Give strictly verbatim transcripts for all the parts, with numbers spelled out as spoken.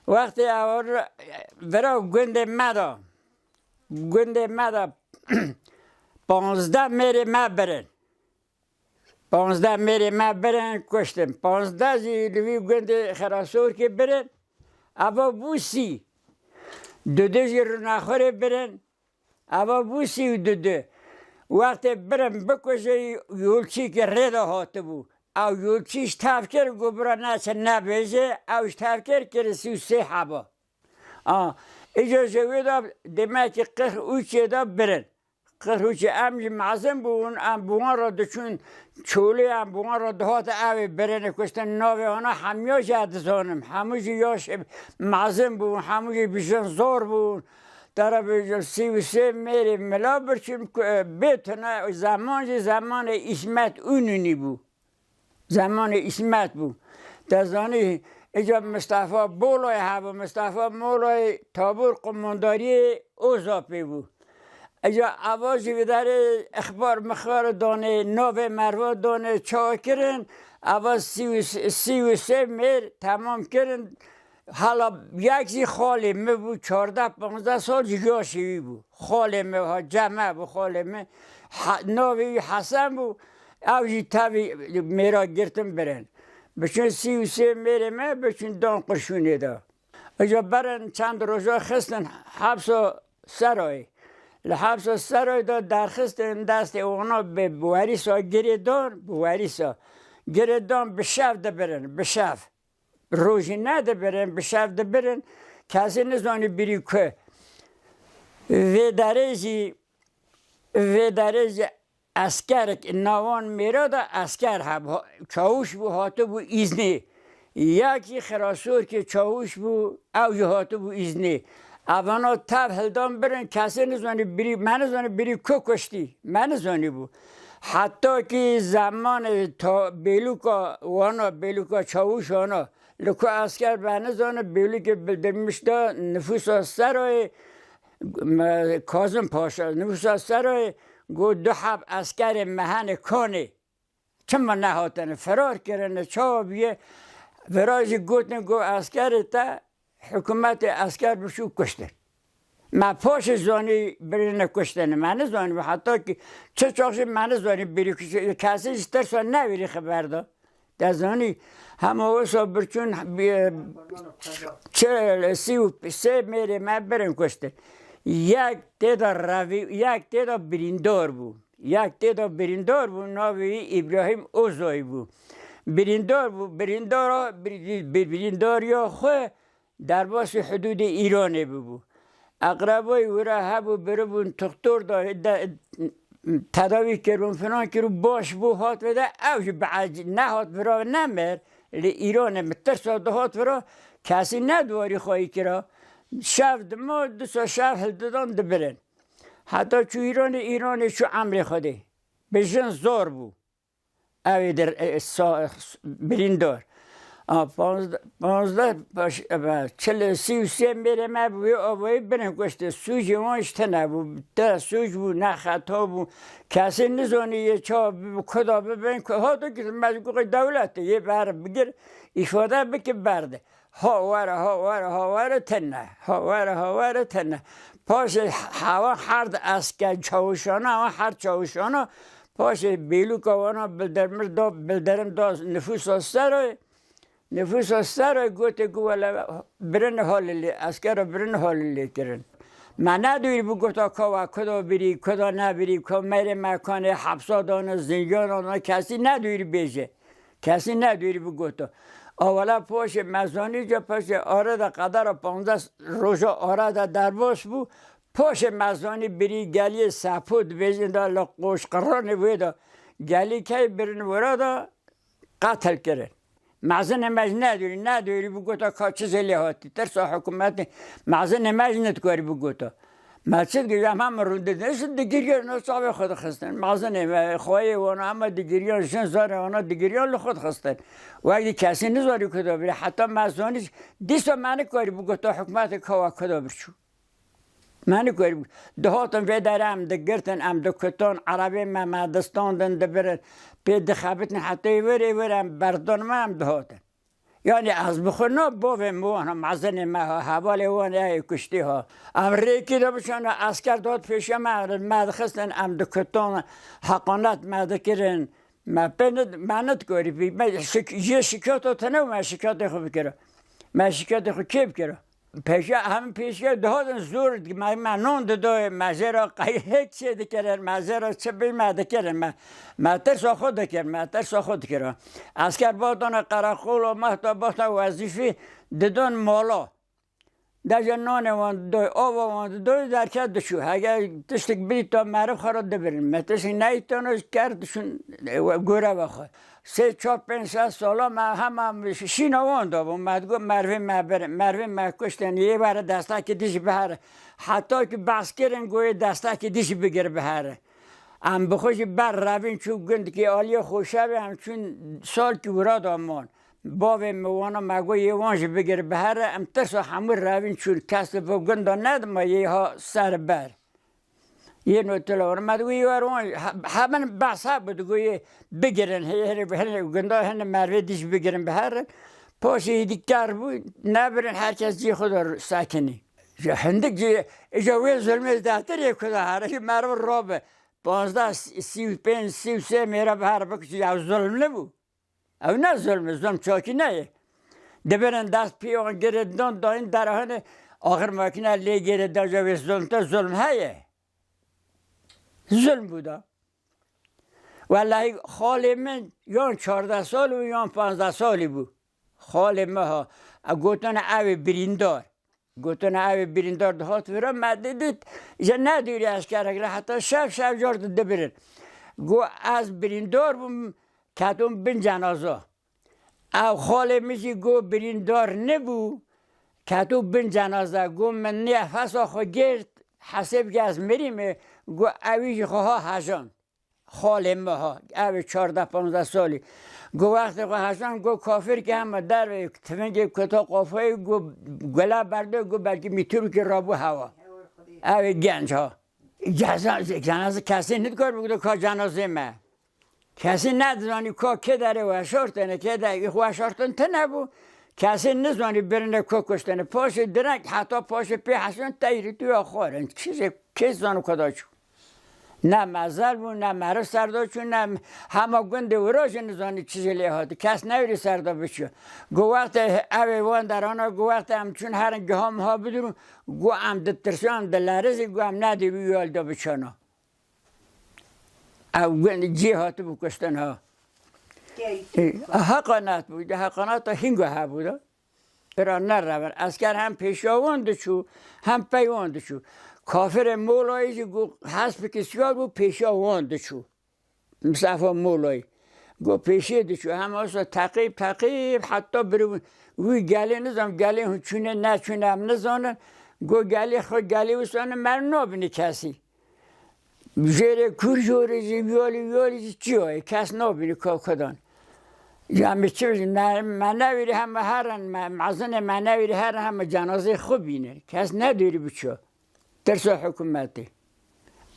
Wextê ew vira gundê me de, gundê me de panzdeh mêrê me birin. Panzdeh mêrê me birin, kuştin. Panzdeh jî li vî gundê Xerasorkê birin. Eva bû sî. Dudu jî Rûnaxurê birin. Eva bû sî û dudu. Wextê birin bikuje, yolçîkê rê de hatibû. Ew yolçî ji tev kir, got bira neçe nebêje, ew ji tev kir, kirin sî û sê heba. A, îca ji wê de demekî qirx û çê de birin. Qirx û çê em jî mezin bûn, em bi wan re diçûn çolê, em bi wan re dihate ew ê birinê kuştin. Navê wana hemiya jî ez dizanim. Hemû jî yaş mezin bûn, hemû jî bi jin zor bûn. Te re bêjim, sî û sê mêrê mila birçim ku, bê tune zeman jî zemanê Îsmet Ununî bû. Zemanê Îsmet bû. Te zanî, îca Mistefa Bolayê hebû. Mistefa Bolayê tabûr qumandariyê Ozapê bû. Îca eva jî vê derê ixbar mixbar danê, navê merva danê, çawa kirin. Eva sî û sê, sî û sê mêr temam kirin. Hala yek jî xalê min bû, çardeh panzdeh sal jî yaşê wî bû. Xalê min ha, Ceme bû xalê min. Ha-, navê wî Hesen bû. Ew jî tevî mêra girtin birin. Biçin sî û sê mêrê me, biçin dan qirşûnê de. Îca berin çend roja xistin hepsa Serayê. Li hepsa Serayê de derxistin destê wana bi, bi werîsa girê dan, bi werîsa. Girê dan bi şev dibirin, bi şev. Rojî nedibirin, bi şev dibirin. Kesî nizanî birî ku. Vê derê jî, vê derê jî eskerek, nawan mêra de esker hebû, çawûş bû, hatibû îznê. Yekî Xirasorkê çawûş bû, ew jî hatibû îznê. Evana tev hildan birin, kesê nizanî birî, me nizanî birî ku kuştî, me nizanî bû. Heta kî zemanê ta-, bêlûka wana, bêlûka çawûş wana, li ku esker be nizane, bêlûkê bildirmiş da nifûsa Serayê, me, Kazim Paşa, nifûsa Serayê got, du heb eskerê me hene kanê. Çima nehatine? Firar kirine, çawa bûye? Vira jî gotin, got, eskerê te, hikûmetê esker biçû kuştin. Me paşê zanî birine kuştine. Me nizanî heta ki çi çax jî me nizanî birî kuşt-, kesî ji tirsa newêrî xeber da. Te zanî, hema wisa birçûn, bi-, çi, sî û sê mêrê me birin kuştin. Yek tê de revî, yek tê de birîndar bû. Yek tê de birîndar bû, navê wî Îbrahîm Ozay bû. Birîndar bû, birîndara, bir-, bir-, birîndariya xwe derbasî hidûdê Îranê bibû. Eqrebayî wira hebû, biribûn tuxtor da, de, tedawî kiribûn, filan kiribû, baş bû, hat vê de, ew jî bi ecî-, nehat vira, nemir, li Îranê bi tirsa dihat vira, kesî nediwarî xweyî kira. Şev dima, du sê şev hildidan dibirin. Heta çû Îranê, Îranê çû emrê Xwedê. Bi jin zor bû. Ew ê dir, e, sa-, birîndar. A, panzdeh, panzdeh, paş-, e, be, çil, sî û sê mêrê me bi wê avayî birin kuştin. Sûcê wan ji tine bû. Te sûc bû, ne xeta bû. Kesê nizanî yê çawa bi, bi kuda bibin, ku, ha, tu ki mecbûrê dewletê yê ber bigir, îfade bike berde. Ha were, ha were, ha were tine. Ha were, ha were tine. Paşê hewa herd esker çawişana, hewa herd çawişana. Paşê bêlûka wana bildirmir da, bildirim da nifûsa Serayê. Nifûsa Serayê gote ku wele birin halilê, eskera birin halilê kirin. Me nedûrî bigota ka we kuda birî, kuda nebirî, ka mêrê me kanê hepsa dane, zingan dane, kesî nedûrî bêje. Kesî nedûrî bigota. Awela paşê me zanî ca paşê are de qedera panzdeh roja are de derbas bû. Paşê me zanî birî geliyê Sepo dibêjin de li Qoşqiranê wê de gelî key birin wira de qetil kirin. Mezinê me ji nedûrî, nedûrî bigota ka çi zêlê hatî. Tirsa hikûmetê mezinê me ji nedikarî bigota. Me çi dikir, em hema rûndin, ji digiriyan, no çavê xwe dixistin. Mezinê me, xweyê wana, hema digiriyan, jin zarê wana digiriyan, li xwe dixistin. Wekî kesî nizanî kuda birî, heta me zanî, dîsa me nikarî bigota hikûmetê ka we kuda birçû. Me nikarî bû. Dihatin vê derê em digirtin, em dikutan, erebê me, me distandin dibirin. Pê dixebitin hetê wêrê wêre em berdon me em dihatin. Yanî ez bi xwe na bavê min wan ha, mezinê me ha, hevalê wan ê kuştî ha. Em rêkî de biçana esker dihat pêşiya me, me dixistin, em dikutan, heqanet me dikirin. Me pê nid-, me nidkarî bî. Me şik-, jê şikayeta tune û me şikayetê xwe bikira. Me şikayetê xwe kê bikira? Pêşiya, em pêşiya dihatin zor, me, me non didoyê, me jê re qey-, hiç çê dikirin, me jê re çi bî me dikirin, me, me tirsa xwe dikir, me tirsa xwe dikir. Esker batane qereqol û mehta bata wezîfî didon mala. De jê nonê wan didoy, ava wan didoy, derket diçû. Hege tiştek bidîta meriv xwe re dibirin. Me tiştek neyîtano ker diçûn, e, we-, goreva xwe. Sê, çar, pênc, şeş sala me hema şîna wan de bû. Me digot mervê me birin, mervê me kuştin, yê were destekî dî jî bihere. Heta ki behs kirin, goyê destekî dî jî bigir bihere. Em bi xwe jî ber revîn çû gundikê aliyê Xoşevê, em çûn salkî wira de man. Bavê min wana me got yê wan jî bigir bihere, em tirsa hemû revîn çûn. Kes li bo gunda nedima yê ha ser ber. Yên otela wan. Me digot, "Yê wer wan, he-, hemin behs hebû, digot, yê bigirin, hê-, hê-, hê-, gunda hene mervê dî jî bigirin, biherin." Paşê êdî ker bû, nebirin, her kes cî xwe de sekinî. Ji hindik cî, îja wê zulmê zêdetir yê ku de here, jî merv rabe. Panzdeh, sî û pênc, sî û sê mêre bihere bikişî, ew zulm nebû. Ew ne zulm e, zulm çakî neyê. Dibirin dest pê wan girê didon dayîn derahanê axir makîne lê girê da, ja wê zulm te zulm heye. Zulm bû da. Wellahî xalê min yan çardeh sal û yan panzdeh salî bû. Xalê me ha. E, gotine ew ê birîndar. Gotine ew ê birîndar dihat vira, me didît, ji nedûrî eskerek re heta şev, şev car di dibirin. Got, ez birîndar bûm, ketim bin cenaza. Ew xalê min jî got birîndar nebû, ketim bin cenaza. Got, min nefesa xwe girt, hesêb ke ez mirîme, got, ewî jî xwe ha hejan. Xalê me ha, ev ê çardeh panzdeh salî. Gu wextê xwe heşan, gu kafir ki hema dervê tivingê kuta qafayê, gu gula berdo, gu belkî mîtûrkî rabû hewa. Ev ê genc ha. Ceza-, cenaze kesê nidikar bigdo ka cenazê me. Kesê nedizanî ka kê derê weşartene, kê de weşartin tine bû. Kesê nizanî birine ku kuştene. Paşê direk heta paşê pê heşan teyrî tu ya xwarin. Çi zê, kê zano ka da çû. Ne mezel bû, ne meriv serda çû, ne hema gundê wira jî nizanî çi jê lê hatî. Kes newrî serda biçû. Gu wextê ewê wan derana, gu wextê em çûn herin giha miha bidûrûn, gu em ditirsiyan, em dilerizî, gu em nedî wî yol de biçana. Ew gund cî hatibû kuştin ha. Ê, heqanet bû, de heqaneta hînga hebû de. Bira nerevin. Esker hem pêşiya wan diçû, hem pey wan diçû. Kafirê molayî jî ku hespikî siyar bû, pêşiya wan diçû. Misafa molayî. Ku pêşiyê diçû. Hem wisa teqîb, teqîb, heta biri wî gelê nizam, gelê hûn çûne, neçûne em nizanin. Ku gelê xwe gelê wisa ne, mer nabîne kesî. Jêrê kûr jorê jî, viyalî, viyalî jî çi ye? Kes nabîne ka kudan. Ya me çi bijî, me, me newîrî heme herin, me, mezinê me newîrî herin heme cenazeyê xwe bînin. Kes nedûrî biço. Tirsa hikûmetê.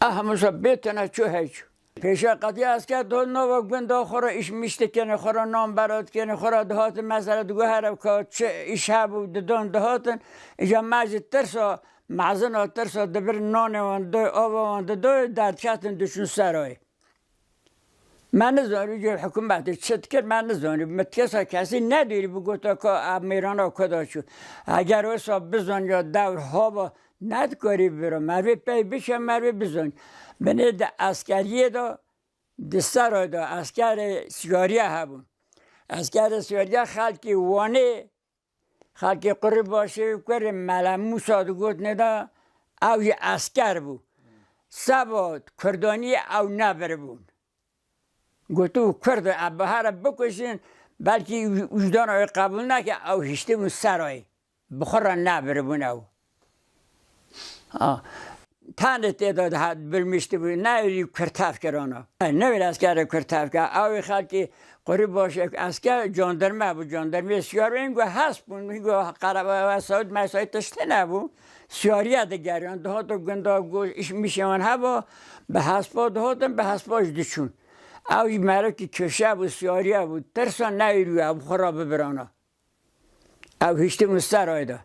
Ah, musa bê tene çû hey çû. Pêşa qetiya esker dot nava gunda xwe re îş miş dikene, xwe re nan berat dikene, xwe re dihatin mesela digo herev ka çi îş hebû didon dihatin. Îja me jî tirsa Mezin a tirsa dibir nanê wan doy, ava wan didoy, derdketin diçûn serayê. Me nizanî cê hikûmetê çi dikir, me nizanî. Mi kesa kesî nedîrî bigota ka ev mêrana ku da çû. Eger wisa bizanîya dewr hava nedikarî biro, mervê pey biçe, mervê bizanî. Binê di eskeriyê de, di serayê de eskerê siyariye hebûn. Eskerê siyariye xelkê Wanê Xelkê Qurî Başê kurê Mele Mûsa digotine de ew jî esker bû. Seba Kurdaniyê ew nebiribûn. Gotibû Kurd e, ev bi here bikuşin, belkî wijdana wê qebûl neke, ew hiştibûn serayê. Bi xwe re nebiribûn ew. Ha. Tenê tê de dihat bilmiştibû, ne wî kurtev kirana. Ne wî eskerê kurtev ke. Ew ê xelkê Qurî Başê esker, jandarme bû, jandarmê siyar wên ku hesp bûn, wî ku qerebe wesayît mesayît tiştê nebû. Siyariye digeriyan, dihato gunda ku îş mişê wan heba, bi hespa dihatin, bi hespa jî diçûn. Ew jî merivkî kifşe bû, siyariye bû, tirsa neyê rû ew bi xwe re bibirana. Ew hiştibûn ser ayê de.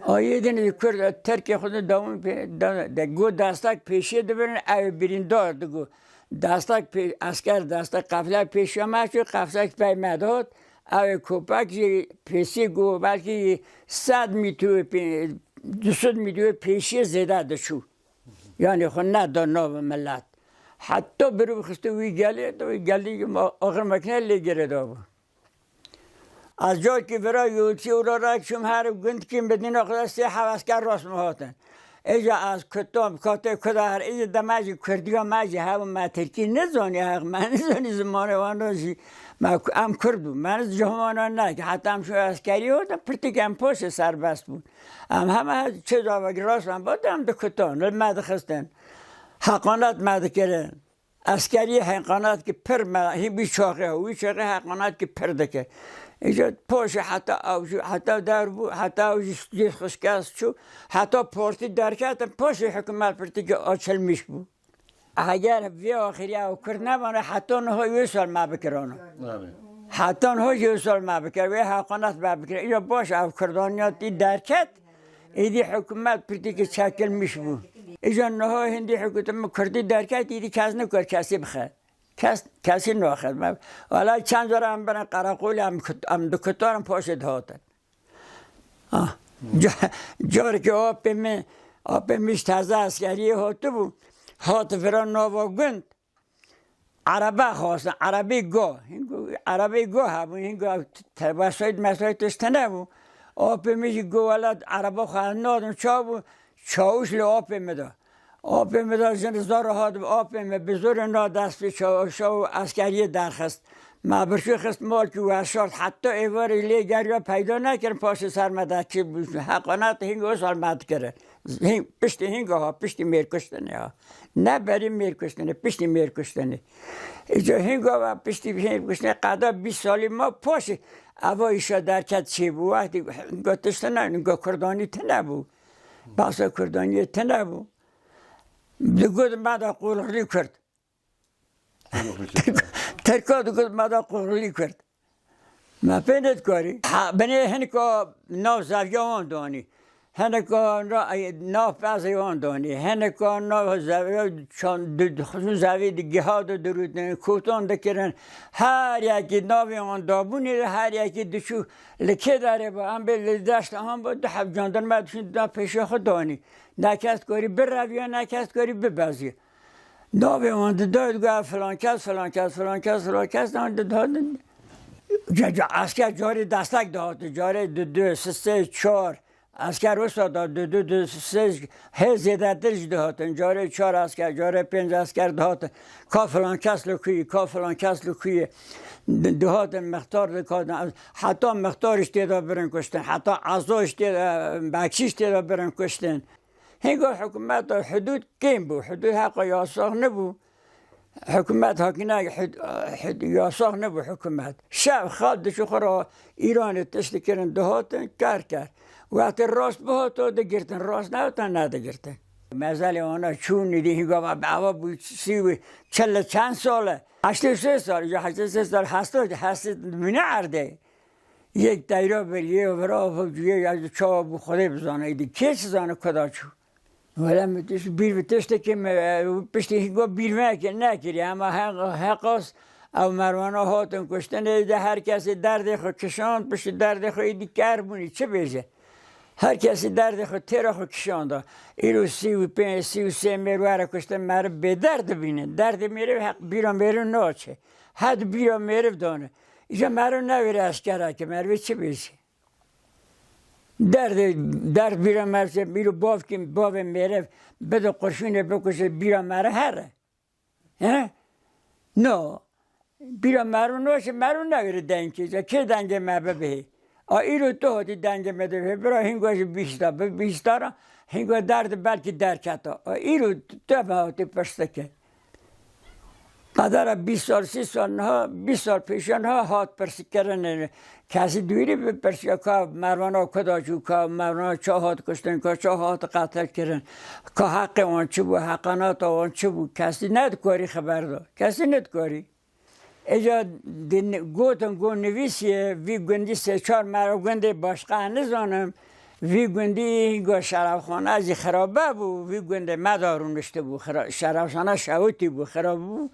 Ayê din jî Kurd, Tirkê xwe de dawî pê, de, de, got destek pêşiyê dibirin, ew ê birîndar digot. Destek pê, esker, destek qeflek pêşiya me çû, qeflek pey me dihat. Ew ê kopek jî pêsiyê got, belkî sed mîtro pê-, du sed mîtro pêşiyê zêde diçû. Yanî xwe neda nav milet. Heta birû xiste wî gelê, wî gelî axir makine lê girê dabû. Ez carkî vira yolçî û rarek çûm her gundkî Medîna Xwedê sê heveskar rast min hatin. Êca ez kutam, katê kuda her, êca dema jî kurdiya me jî hebû, me tirkî nizanî, heq me nizanî zimanê wan jî. Me ku-, em kurd bû, me niz cihwana neke, heta em şu eskerî hatin, pirtîk em paşê serbest bûn. Em heme çi zavek rast em bat, em dikutan, li me dixistin. Heqanet me dikirin. Eskerî heqanetkî pir me, hîn wî çaxê, wî çaxê heqanetkî pir dike. Îca paşê heta ew jî, heta der bû, heta ew jî stûyê xişkes çû, heta partî derketin, paşê hikûmet pirtîkê açilmiş bû. Heger vê axiriya ew Kurd nebana, heta niha wê sal me bikirana. Heta niha jî wê sal me bikir, wê heqanet me bikir. Îca baş ev Kurdaniya tî derket, Êdî hikûmet pirtûkê çekilmiş bû. Îja niha hindî hikûmetê me kurdî derket, êdî kes nikar kesî bixe. Kes, kesî naxe. Me, wela çend cara em birin qereqolê, em kut-, em dikutarin paşê dihatin. Ah. Ca-, carekê apê min, apê min ji teze eskeriyê hatibû, hat vira nava gund. Erebe xwestin, erebê go. Hingo, erebê go hebûn, hingo ew t-, t-, wesayît mesayît tişt tune bû. Apê min jî go, wela ereba xwe ez nadim, ça bû? Çawûş li apê min de. Apê min de jin zor hat, apê min bi zorê na destê çawûşa û eskeriyê derxist. Me birçî xist malkî weşart, heta êvarê lê geriya peyda nekirin, paşê ser me de çi bû. Heqanet hingo sal me dikirin. Hîn, piştî hînga ha, piştî mêrkuştinê ha. Ne berî mêrkuştinê, piştî mêrkuştinê. Îca hînga ve piştî mêrkuştinê qeda bîst salî ma paşê eva îşa derket çêbû. Wextî hînga tiştine, hînga kurdanî tine bû. Bahsa kurdaniyê tine bû. Digot me de qulxulî kurd. Tirka digot me da qulxulî kurd. Me pê nedikarî. Ha, binê hinika nav zeviya wan danî. Hinika na-, nav pezê wan danî. Hinika nav zeviya çan-, di-, di-, xizû zevî di giha de dirûtin, kotan dikirin. Her yekî navê wan dabûnê de her yekî diçû li kê derê bû. Em bê li deşt han bû, du heb candirme diçûn da pêşiya xwe danî. Ne kes dikarî bireviya, ne kes dikarî bibeziya. Navê wan didayê, digot, "Filan kes, filan kes, filan kes, filan kes." Nan didadin. Ca, ca, esker carê destek dihatin, carê du, du, sê, sê, çar. Esker wisa da du, du, du, sê, hê zêdetir jî dihatin. Carê çar esker, carê pênc esker dihatin. Ka filan kes li ku yî, ka filan kes li ku yî. Di-, dihatin mixtar dikatin. Heta mixtar jî tê de birin kuştin. Heta ezo jî tê de, bekçî jî tê de birin kuştin. Hêga hikûmeta hidûd kêm bû, hidûd heqa yasax nebû. Hikûmet hakîne hid-, hid-, yasax nebû hikûmet. Şev xalk diçû xwe re Îranê tişt dikirin, dihatin, ker ker. Wextê rast bihato digirtin, rast nehata nedigirtin. Mezelê wana çûn îdî hîga ve bi ava bû sî û çil çend sal e. Heştê sê sal, ya heştê sê sal, hesta, hestê mîne erdê. Yek teyra beliyê vira, cuyê ya çawa bû, Xwedê bizane, îdî kê çi zane, kuda çû. Wele min tişt bîr bi tiştekê me, piştî hîgo bîr me ke-, nekiriye, ama he-, heqas ew merwana hatin kuştinê de her kesê derdê xwe kişand, piştî derdê xwe îdî ker bûnî, çi bêje? Her kesê derdê xwe têra xwe kişanda. Îro sî û pênc, sî û sê mêr were kuştin, meriv bêderd dibînin. Derdê mêrê heq bîra mêrê naçe. Hed bîra mêriv dane. Îja meriv newêre eşkera ke, merivê çi bêjî? Derdê, derd bîra meriv çi, bîro bavkî, bavê mêriv bide qurşûnê bikuşe, bîra meriv here. He? No. Bîra meriv naçe, meriv newêre dengê, îja kê dengê me bibihê? A îro tu hatî dengê me dibihê, bira hîngo jî bihîsta, bi bihîsta ra, hîngo derd belkî derketa. A îro tu me hatî pirsike. Qedera bîst sal, sî sal niha, bîst sal pêşiya niha hat pirsikirinê. Kesî dûrî bipirsiya ka mervana kuda çû, ka mervana ça hat kuştin, ka ça hat qetil kirin, ka heqê wan çi bû, heqanata wan çi bû, kesî nedikarî xeber da. Kesî nedikarî. Îca din-, gotin ku nivîsiye vî gundî sê çar meriv gundê başqa nizanim. Vî gundî go şerefxane jî xirabe bû, vî gundê me de rûniştibû. Xira-, şerefxane şewitî bû, xirab bû.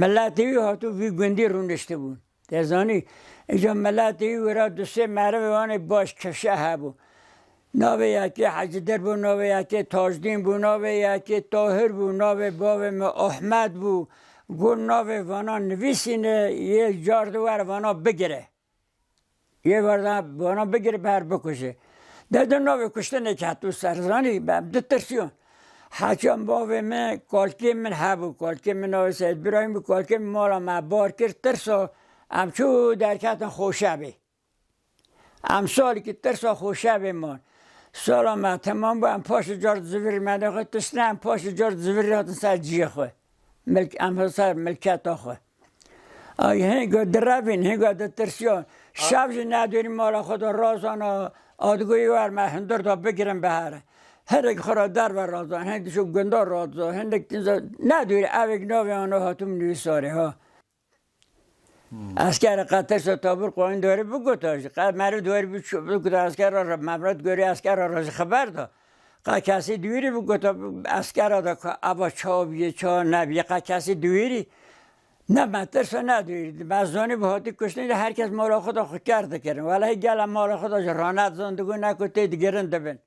Miletê wî hatû vî gundî rûniştibûn. Te zanî, îca miletê wî wira du sê merivê wanê baş kifşe hebû. Navê yekê Hecîdir bû, navê yekê Tajdîn bû, navê yekê Tahir bû, navê bavê min Ahmed bû. Got navê vana nivîsîne, yê car di wer vana bigire. Yê wer da vana bigire, ber bikuje. De di navê kuştinê ketû ser, zanî, em ditirsiyon. Heçan bavê min, kalkê min hebû, kalkê min navê Seyîd Birahîm bû, kalkê min mala me bar kir, tirsa em çû derketin Xoşebê. Em salekî tirsa Xoşebê man. Sala me temam bû, em paşê car zivirî me nexwe tiştine, em paşê car zivirî hatin ser ciyê xwe. Milk, em ser milketa xwe. Ay, hinga direvîn, hinga ditirsiyan. Şev jî nedûrî mala xwe de razana, adgoyî wer me hundir da bigirin bihere. Hinek xwe ra derve razan, hinek diçû gunda razan, hinek tinza nedûrî evek navê ana hatum nivîsarê ha. Eskere qe tirsa tabûr qoyîn dorî bigota jî. Qe meriv dorî biçû bigota eskera re, memret gorî eskera re ji xeber da. Qe kesî diwîrî bigota eskera da ka eva çawa bîye, çawa nebîye. Qe kesî diwîrî ne me tirsa ne diwîrî. Me zanî bi hatî kuştinê de her kes mala xwe da xwe ker dikirin. Welehî gele mala xwe da ji ranet zan digo ne ku tê digirin dibin.